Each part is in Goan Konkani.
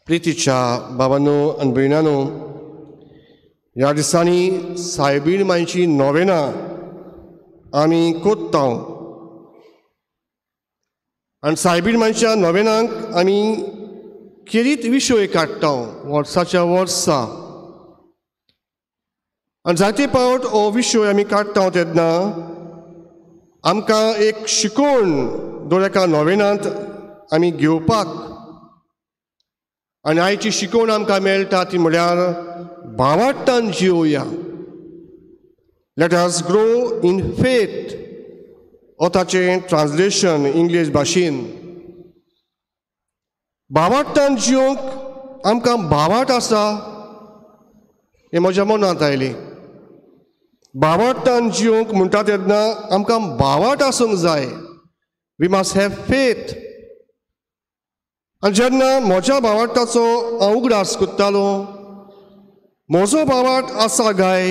प्रितीच्या बाबांनो आनी भयणांनो, ह्या दिसांनी सायबीण मांयची नोवेनां आमी कोत्ता आनी सायबीण मांयच्या नोवेनांक आमी खेरीत विशय काडटा वर्साच्या वर्सा. आनी जायते फावट हो विशय आमी काडटा तेन्ना आमकां एक शिकवण दर एका नोवेनांत आमी घेवपाक, आनी आयची शिकवण आमकां मेळटा ती म्हळ्यार भावार्थान जियोया. Let us grow in faith हो ताचें ट्रान्सलेशन इंग्लीश भाशेन. भावार्थान जियोंक आमकां भावार्थ आसा हें म्हज्या मनांत आयलें. भावार्थान जियोंक म्हणटा तेन्ना आमकां भावार्थ आसूंक जाय. We must have faith. आनी जेन्ना म्हज्या भावार्थाचो हांव उगडास करतालो, म्हजो भावार्थ आसा गाय,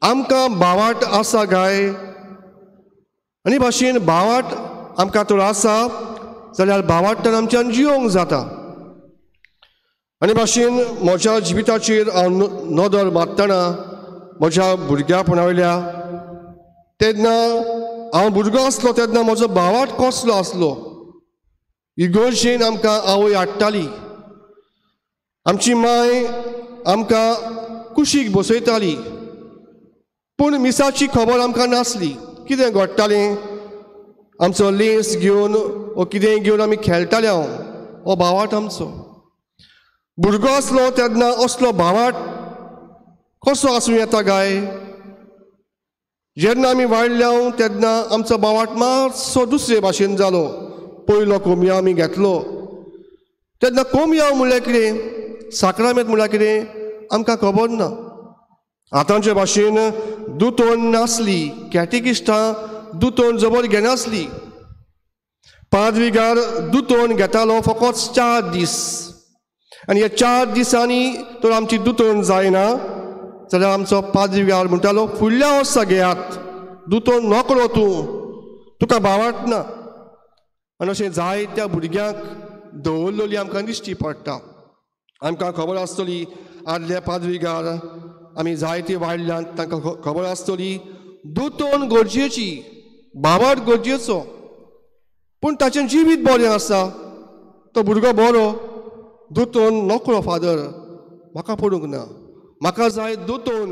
आमकां भावार्थ आसा गाय, आनी भाशेन भावार्थ आमकां तर आसा जाल्यार भावार्थान आमच्यान जियोंक जाता. आनी भाशेन म्हज्या जिविताचेर हांव नदर मारतना म्हज्या भुरग्यापणा वयल्या तेन्ना हांव भुरगो आसलो तेन्ना म्हजो भावार्थ कसलो आसलो. इगर्जेन आमकां आवय हाडटाली, आमची माय आमकां कुशीक बसयताली, पूण मिसाची खबर आमकां नासली. कितें घडटालें, आमचो लेस घेवन वो कितेंय घेवन आमी खेळटाले. हांव हो भावार्थ आमचो भुरगो आसलो तेन्ना असलो भावार्थ कसो आसूं येता गाय. जेन्ना आमी वाडल्या तेन्ना आमचो भावार्थ मातसो दुसरे भाशेन जालो. पयलो कोमयांव आमी घेतलो तेन्ना कोमयांव म्हणल्यार कितें, साक्रामेंत म्हणल्यार कितें आमकां खबर ना. आतांचे भाशेन दुतोण नासली, कॅटिकिस्टां दुतोण जबर घेनासली. पाद्रीगार दुतोण घेतालो फकत 4 दीस, आनी ह्या 4 दिसांनी तर आमची दुतोण जायना जाल्यार आमचो पाद्रीगार म्हणटालो फुडल्या वर्सा घेयात, दुतोण नकळो तूं, तुका भावार्थ ना. आनी अशें जायत्या भुरग्यांक दवरलेली आमकां दिश्टी पडटा. आमकां खबर आसतली आदले पाद्रीगार आमी जायते वाडल्यान तांकां खबर आसतली दुतोण गरजेची, भावार्थ गरजेचो, पूण ताचें जिवीत बरें आसा, तो भुरगो बरो, दुतोण नकळो फादर, म्हाका पडूंक ना, म्हाका जाय दुतोण,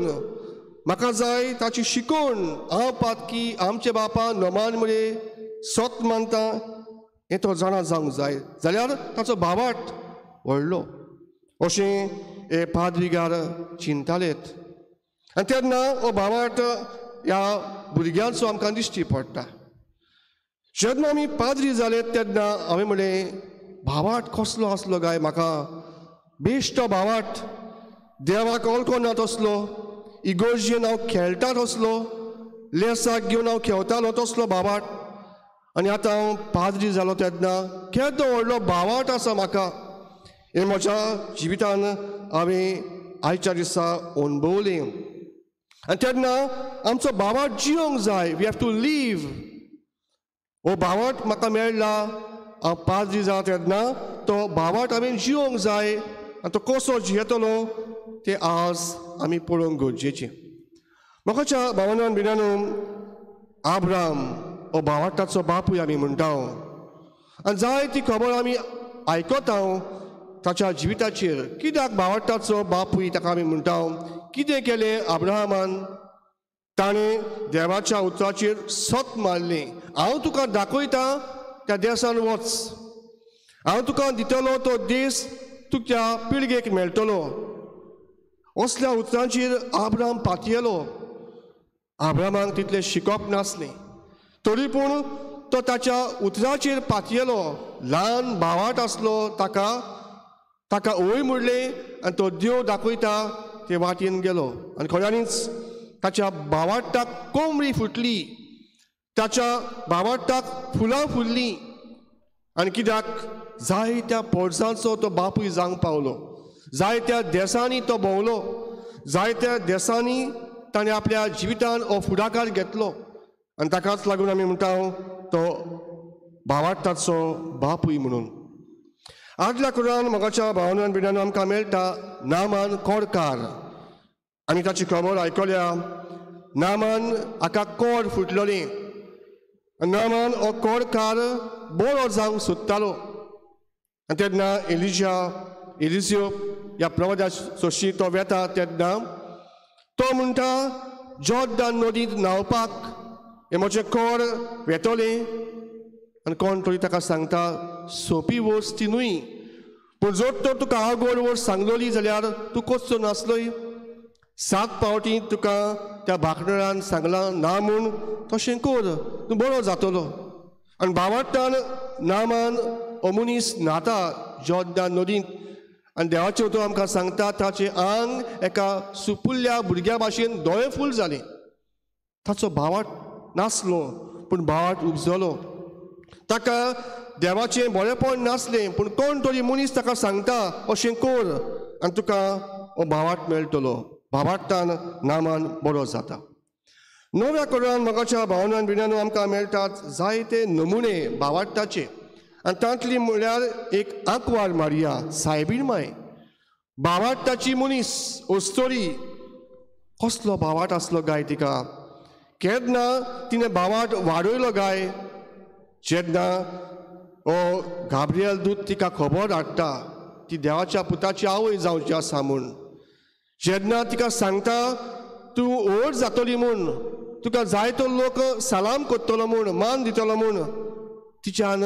म्हाका जाय ताची शिकवण. हांव पातकी, आमचे बापा नमान मुळे सत मानता हें तो जाणा जावंक जाय जाल्यार ताचो भावार्थ व्हडलो. अशें हे पाद्रीगार चिंतालेत. आनी तेन्ना हो भावार्थ ह्या भुरग्यांचो आमकां दिश्टी पडटा. जेन्ना आमी पाद्री जाले तेन्ना हांवें म्हणलें भावार्थ कसलो आसलो गाय म्हाका, बेश्टो भावार्थ, देवाक वळखना तसलो, इगर्जेन हांव खेळटा तसलो, लेसाक घेवन हांव खेळटालो तसलो भावार्थ. आनी आतां हांव पाद्री जालो तेन्ना केदो व्हडलो भावार्थ आसा म्हाका. हें म्हज्या जिवितान हांवें आयच्या दिसा अणभवलें. आनी तेन्ना आमचो भावार्थ जियोंक जाय. We have to leave. हो भावार्थ म्हाका मेळ्ळा हांव पाद्री जाला तेन्ना तो भावार्थ हांवें जियोंक जाय. आनी तो कसो जियेतलो तें आज आमी पळोवंक गरजेचें. म्हाकाच्या भावान बिनानो, आब्राम हो भावार्थाचो बापूय आमी म्हणटा आनी जाय ती खबर आमी आयकता ताच्या जिविताचेर. कित्याक भावार्थाचो बापूय ताका आमी म्हणटा? कितें केलें अब्राहमान? ताणें देवाच्या उतराचेर सत मारलें. हांव तुका दाखयता त्या देसान वच, हांव तुका दितलो तो देस तुज्या पिळगेक मेळटलो. असल्या उतरांचेर आब्राम पातयेलो. आब्रामाक तितलें शिकप नासलें तरी पूण तो ताच्या उतराचेर पातयेलो. ल्हान भावार्थ आसलो ताका, ताका ओय म्हणलें आनी तो देव दाखयता ते वाटेन गेलो. आनी खऱ्यांनीच ताच्या भावार्थाक कोमरी फुटली, ताच्या भावार्थाक फुलां फुल्लीं. आनी कित्याक जायत्या पोरसांचो तो बापूय जावंक पावलो, जायत्या देसांनी तो भोंवलो, जायत्या देसांनी ताणें आपल्या जिवितान हो फुडाकार घेतलो. आनी ताकाच लागून आमी म्हणटा तो भावार्थाचो बापूय म्हणून. आदल्या कुरान मोगाच्या भावनान बिनान आमकां मेळटा नामान कोडकार. आमी ताची खबर आयकल्या. नामान हाका कोड फुटलोली. नामान हो कोडकार बरो जावंक सोदतालो. आनी तेन्ना एलिजियो ह्या प्रवादा सोशी तो वेता तेन्ना तो म्हणटा जॉर्डन नदींत न्हांवपाक हें म्हजें कोड वेतलें. आनी कोण तरी ताका सांगता सोंपी वस्त ती न्हय, पूण जर तर तुका आगोळ वस्त सांगलोली जाल्यार तूं कोसचो नासलोय. 7 फावटी तुका त्या भाकणान सांगलां ना म्हूण, तशें कर, तूं बरो जातलो. आनी भावार्थान नामान हो मनीस न्हाता जॉर्डन नदींत आनी देवाचें उतर आमकां सांगता ताचें आंग एका सुपुल्ल्या भुरग्या भाशेन दोळे फूल जालें. ताचो भावार्थ नासलो पूण भावार्थ उपजलो. ताका देवाचें बरेंपण नासलें पूण कोण तरी मनीस ताका सांगता अशें कर आनी तुका हो भावार्थ मेळटलो. भावार्थान नामान बरो जाता. नव्या कुरान मोगाच्या भावनान बिनान आमकां मेळटात जायते नमुने भावार्थाचे. आनी तांतली म्हळ्यार एक आंकवार मारिया सायबीण माय, भावार्थाची मनीस अस्तोरी. कसलो भावार्थ आसलो गाय तिका! केन्ना तिणें भावार्थ वाडयलो गाय? जेन्ना हो गाब्रियल दूत तिका खबर हाडटा ती देवाच्या पुताची आवय जावची आसा म्हूण, जेन्ना तिका सांगता तूं व्हड जातली म्हूण, तुका जायतो लोक सलाम करतलो म्हूण, मान दितलो म्हूण, तिच्यान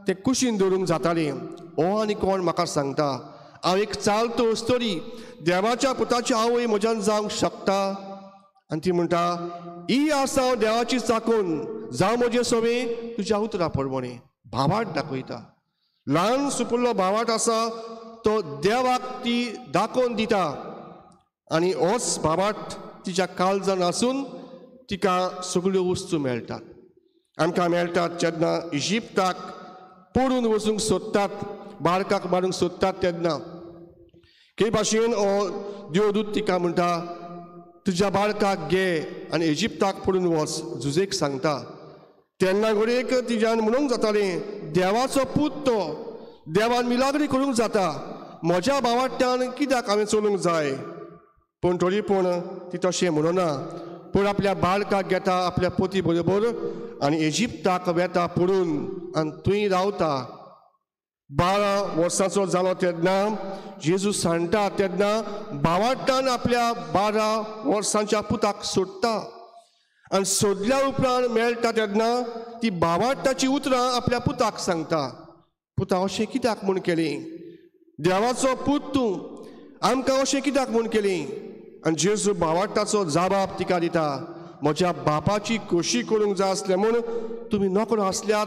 तें कुशीन दवरूंक जातालें. हो आनी कोण म्हाका सांगता हांव एक चालतो अस्तोरी, देवाच्या पुताची आवय म्हज्यान जावंक शकता. आनी ती म्हणटा ही आसा हांव देवाची चाकून, जावं म्हजे सवे तुज्या उतरा प्रमाणे. भावार्थ दाखयता. ल्हान सुपुल्लो भावार्थ आसा तो देवाक ती दाखोवन दिता आनी होच भावार्थ तिच्या काळजान आसून तिका सगळ्यो वस्तू मेळटात. आमकां मेळटात जेन्ना इजिप्ताक पडून वचूंक सोदतात, बारकाक मारूंक सोदतात तेन्ना के भाशेन हो देवदूत तिका म्हणटा तुज्या बाळकाक घे आनी इजिप्ताक पडून वच, जुजेक सांगता. तेन्ना घडयेक तिज्यान म्हणूंक जातालें देवाचो पूत तो, देवान मिलाग्री करूंक जाता, म्हज्या भावाट्यान कित्याक हांवें चलूंक जाय. पूण तरी पूण ती तशें म्हणना, पूण आपल्या बाळकाक घेता आपल्या पोती बरोबर आनी इजिप्ताक वेता पडून आनी थंय रावता. 12 वर्सांचो जालो तेन्ना जेजू सांडटा तेन्ना भावाट्यान आपल्या 12 वर्सांच्या पुताक सोडटा. आनी सोडल्या उपरांत मेळटा तेन्ना ती भावाट्याची उतरां आपल्या पुताक सांगता, पुता अशें कित्याक म्हूण केलें, देवाचो पूत तूं, आमकां अशें कित्याक म्हूण केलें. आनी जेजू भावाट्याचो जाबाब तिका दिता, म्हज्या बापाची खोशी करूंक जाय आसलें म्हूण तुमी नकळो आसल्यात,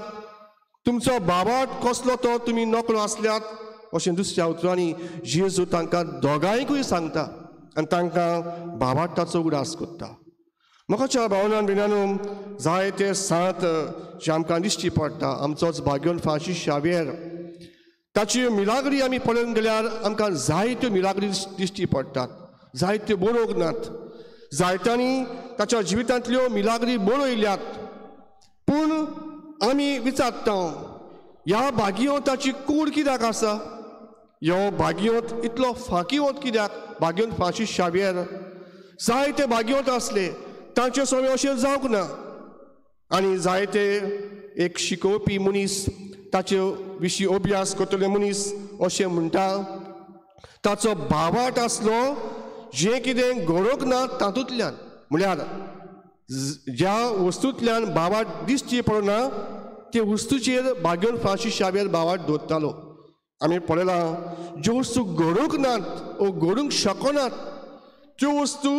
तुमचो भावार्थ कसलो तो तुमी नकळो आसल्यात. अशें दुसऱ्या उतरांनी जेजू तांकां दोगांयकूय सांगता आनी तांकां भावार्थाचो उगडास करता. मोगाच्या भावनान बिनानू जायते सांत जे आमकां दिश्टी पडटा. आमचोच भाग्योन फ्रांसीस शाव्येर ताची मिलाग्री आमी पळोवंक गेल्यार आमकां जायत्यो मिलाग्री दिश्टी पडटात, जायत्यो बरोवंक नात, जायत्यांनी ताच्या जिवितांतल्यो मिलाग्री बरयल्यात. पूण आमी विचारता ह्या भाग्यवंताची कूड कित्याक आसा, ह्यो भाग्यवंत इतलो फांकीवंत कित्याक? भाग्यवंत फ्रांसीस शाव्येर जायते भाग्यवंत आसले, तांचे सगळें अशें जावंक ना. आनी जायते एक शिकोवपी मनीस, ताचे विशीं अभ्यास करतले मनीस अशें म्हणटा ताचो भावार्थ आसलो जें कितें घडोवंक ना तातूंतल्यान, म्हळ्यार ज्या वस्तूंतल्यान भावार्थ दिश्टी पडना ते वस्तूचेर भाग्योन फ्रांसीस शाव्येर भावार्थ दवरतालो. आमी पळयलां ज्यो वस्तू घडूंक नात वो घडूंक शकनात त्यो वस्तू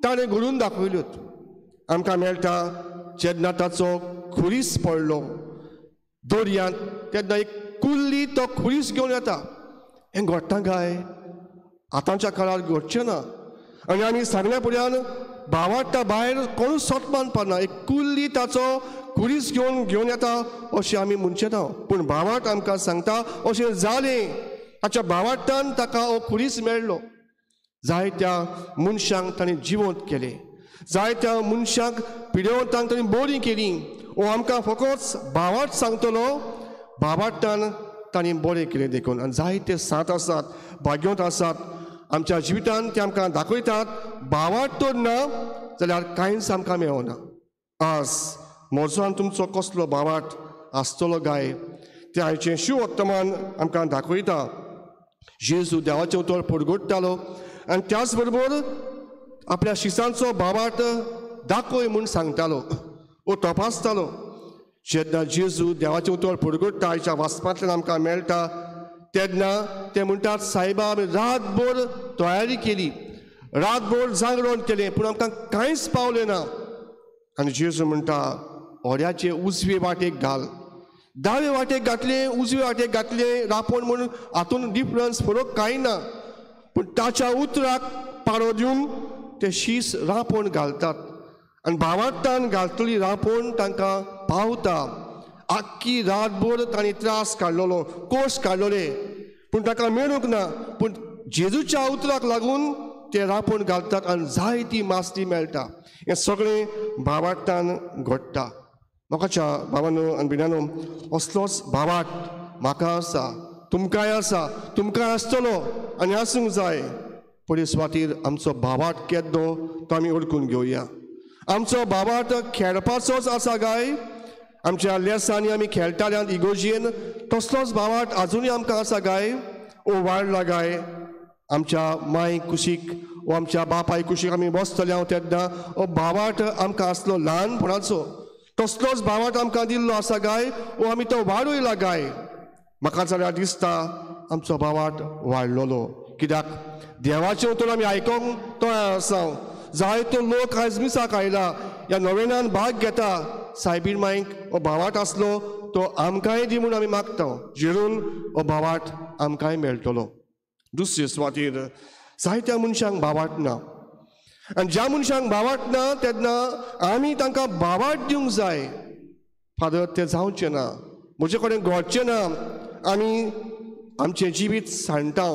ताणें घडून दाखयल्योत. आमकां मेळटा जेन्ना ताचो खुरीस पडलो दर्यांत तेन्ना एक कुल्ली तो खुरीस घेवन येता. हें घडटा काय? आतांच्या काळार घडचें ना. आनी आमी सांगल्या फुड्यान भावार्था भायर कोणूच सोत मानपाना. एक कुल्ली ताचो खुरीस घेवन घेवन येता अशें आमी म्हणचें ना, पूण भावार्थ आमकां सांगता अशें जालें. ताच्या भावार्थान ताका हो खुरीस मेळ्ळो. जायत्या मनशांक ताणें जिवंत केलें, जायत्या मनशांक पिडेवंतांक ताणें बरीं केलीं. हो आमकां फकत भावार्थ सांगतलो, भावार्थान तांणी बरें केलें देखून. आनी जायते सांत आसात, भाग्यवंत आसात आमच्या जिवितान, ते आमकां दाखयतात भावार्थ तर ना जाल्यार कांयच आमकां मेळना. आज म्हजो आनी तुमचो कसलो भावार्थ आसतलो गाय ते आयचें शिववर्तमान आमकां दाखयता. जेजू देवाचें उतर परगटतालो आनी त्याच बरोबर आपल्या शिसांचो भावार्थ दाखय म्हूण सांगतालो ओ तपासतालो. जेन्ना जेजू देवाचें उतर परगटता आयच्या वाचपांतल्यान आमकां मेळटा तेन्ना ते म्हणटात, सायबा आमी रातभर तयारी केली, रातभर जागरण केलें, पूण आमकां कांयच पावलें ना. आनी जेजू म्हणटा, होड्याचे उजवे वाटेक घाल. दावे वाटेक घातले, उजवे वाटेक घातले रांपोण म्हणून हातून डिफरन्स फरक कांय ना, पूण ताच्या उतराक पारो दिवन ते शीस रांपोण घालतात आनी भावार्थान घालतली रांपोण तांकां पावता. आख्खी रातभर तांणी त्रास काडलेलो, कोश काडलेले, पूण ताका मेळूंक ना. पूण जेजूच्या उतराक लागून ते रांपोण घालतात आनी जायती मासली मेळटा. हें सगळें भावार्थान घडटा. म्हाकाच्या भावानो आनी भयणानो, असलोच भावार्थ म्हाका आसा, तुमकांय आसा, तुमकांय आसतलो आनी आसूंक जाय. पयले सुवातीर आमचो भावार्थ केदो तो आमी वळखून घेवया. आमचो भावार्थ खेळपाचोच आसा गाय? आमच्या लेसांनी आमी खेळटाले इगोजयेन, तसलोच भावार्थ आजुनूय आमकां आसा गाय? ओ वाडला गाय? आमच्या माय कुशीक ओ आमच्या बापाय कुशीक आमी बसतले हांव तेन्ना ओ भावार्थ आमकां आसलो ल्हानपणाचो, तसलोच भावार्थ आमकां दिल्लो आसा गाय? ओ आमी तो वाडयला गाय? म्हाका जाल्यार दिसता आमचो भावार्थ वाडलेलो. कित्याक देवाचें उतर आमी आयकोंक तयार आसा. जायतो लोक आयज मिसाक आयला, ह्या नोवेनान भाग घेता. सायबीण मायक हो भावार्थ आसलो तो आमकांय दी म्हूण आमी मागता, जेरून हो भावार्थ आमकांय मेळटलो. दुसरे सुवातीर जायत्या मनशांक भावार्थ ना, आनी ज्या मनशांक भावार्थ ना तेन्ना आमी तांकां भावार्थ दिवंक जाय. फादर तें जावचें ना, म्हजे कडेन घडचें ना, आमी आमचें जिवीत सांडटा.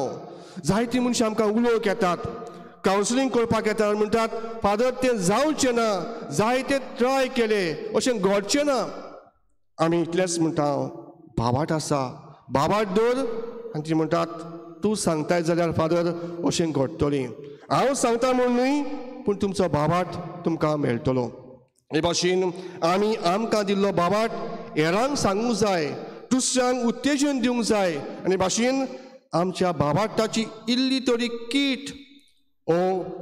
जायतीं मनशां आमकां उलोवंक येतात, कावन्सिलींग करपाक येतात, म्हणटात फादर तें जावचें ना, जायते ट्राय केले, अशें घडचें ना. आमी इतलेंच म्हणटा, भावार्थ आसा, भावार्थ दवर. आनी ती म्हणटात, तूं सांगताय जाल्यार फादर अशें घडटलें, हांव सांगता म्हूण न्हय, पूण तुमचो भावार्थ तुमकां मेळटलो. हे भाशेन आमी आमकां दिल्लो भावार्थ हेरांक सांगूंक जाय, दुसऱ्यांक उत्तेजन दिवंक जाय. आनी भाशेन आमच्या भावार्थाची इल्ली तरी कीट ओ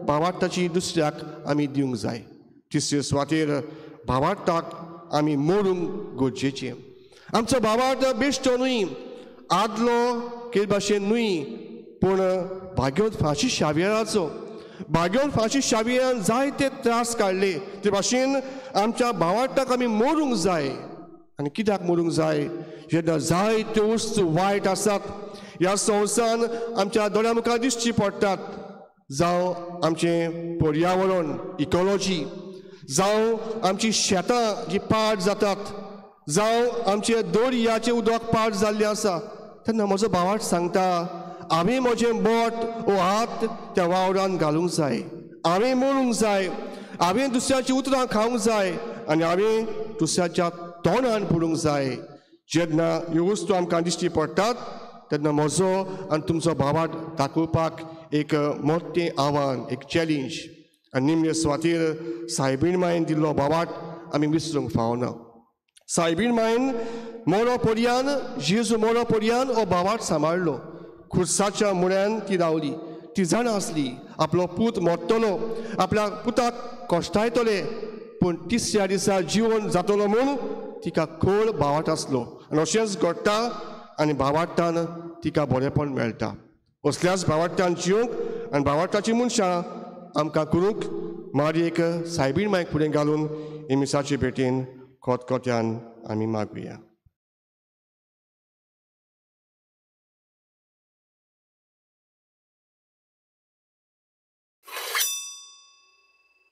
भावार्थाची दुसऱ्याक आमी दिवंक जाय. तिसरे सुवातेर भावार्थाक आमी मोडूंक गरजेचें. आमचो भावार्थ बेश्टो न्हय, आदलो के भाशेन न्हय, पूण भाग्यवंत फ्रांसीस शावियराचो. भाग्यवंत फ्रांसीस शावियरान जायते त्रास काडले, ते भाशेन आमच्या भावार्थाक आमी मोडूंक जाय. आनी कित्याक मोडूंक जाय? जेन्ना जायत्यो वस्तू वायट आसात ह्या संवसारान आमच्या दोळ्या मुखार दिसची पडटात, जावं आमचें पर्यावरण इकॉलॉजी, जावं आमची शेतां जी पाड जातात, जावं आमचे दर्याचें उदक पाड जाल्लें आसा, तेन्ना म्हजो भावार्थ सांगता हांवें म्हजें बोट ओ हात त्या वावरान घालूंक जाय, हांवें मोडूंक जाय, हांवें दुसऱ्याचीं उतरां खावंक जाय आनी हांवें दुसऱ्याच्या तोंडान पडूंक जाय. जेन्ना ह्यो वस्तू आमकां दिश्टी पडटात तेन्ना म्हजो आनी तुमचो भावार्थ दाखोवपाक एक मोठें आव्हान, एक चॅलेंज. आनी निमणे सुवातेर सायबीण मायन दिल्लो भावार्थ आमी विसरूंक फावना. सायबीण मायन मोरो पर्यान, जेजू मोरो पर्यान हो भावार्थ सांबाळ्ळो. खुर्साच्या मुळ्यान ती रावली, ती जाणा आसली आपलो पूत मोडटलो, आपल्या पुताक कश्टायतले, पूण तिसऱ्या दिसा जिवन जातलो म्हूण तिका खोल भावार्थ आसलो. आनी अशेंच घडटा आनी भावार्थान तिका बरेंपण मेळटा. असल्याच भावार्थान जिवंक आनी भावार्थाची मनशां आमकां करूंक मारी एक सायबीण मायक फुडें घालून हे मिसाचे भेटेन खोतखोत्यान आमी मागुया.